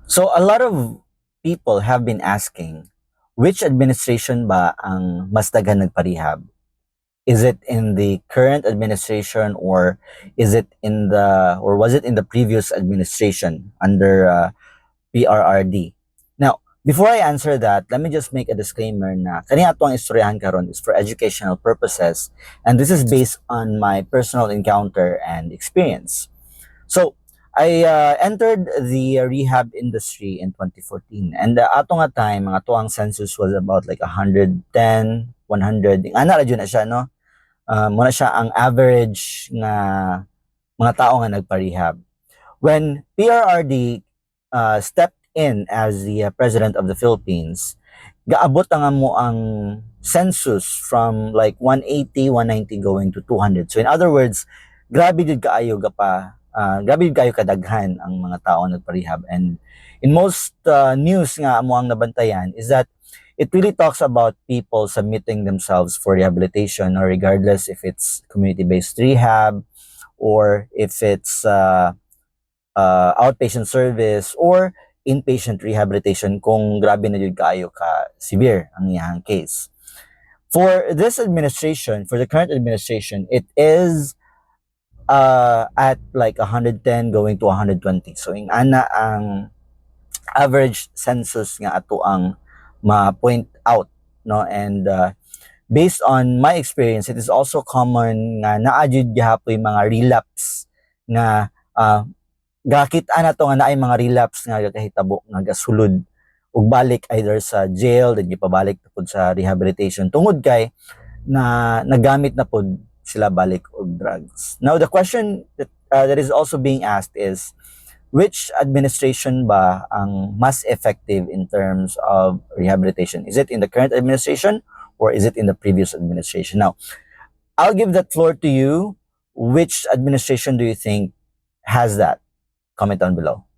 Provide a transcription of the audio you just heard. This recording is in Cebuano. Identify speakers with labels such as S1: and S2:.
S1: So a lot of people have been asking, which administration ba ang mas daghan nagparehab? Is it in the current administration or is it in the or was it in the previous administration under PRRD? Now, before I answer that, let me just make a disclaimer na kani atoang istoryahan karon is for educational purposes and this is based on my personal encounter and experience. So, I entered the rehab industry in 2014 and ato nga time, ang atoang census was about like 110, 100. Ana ra jud na siya, no? Mao na siya ang average nga mga tao nga nagpa-rehab. When PRRD stepped in as the president of the Philippines, gaabot ang amoang census from like 180, 190 going to 200. So in other words, grabe jud kaayo gapa grabe jud kaayo kadaghan ang mga tao nagpa-rehab. And in most news nga amoang nabantayan is that it really talks about people submitting themselves for rehabilitation or regardless if it's community-based rehab or if it's outpatient service or inpatient rehabilitation kung grabe na jud kaayo ka severe ang iyang case. For this administration, for the current administration, it is at like 110 going to 120. So ing-ana ang average census nga atoang ma-point out, no? And based on my experience, it is also common nga naa jud gihapoy mga relapse nga gakita na to nga naay mga relapse nga gakahitabo nga gasulod ug balik either sa jail, then gipabalik na pud sa rehabilitation tungod kay na nagamit na pud sila balik og drugs. Now, the question that is also being asked is which administration ba ang mas effective in terms of rehabilitation? Is it in the current administration or is it in the previous administration? Now, I'll give that floor to you. Which administration do you think has that? Comment down below.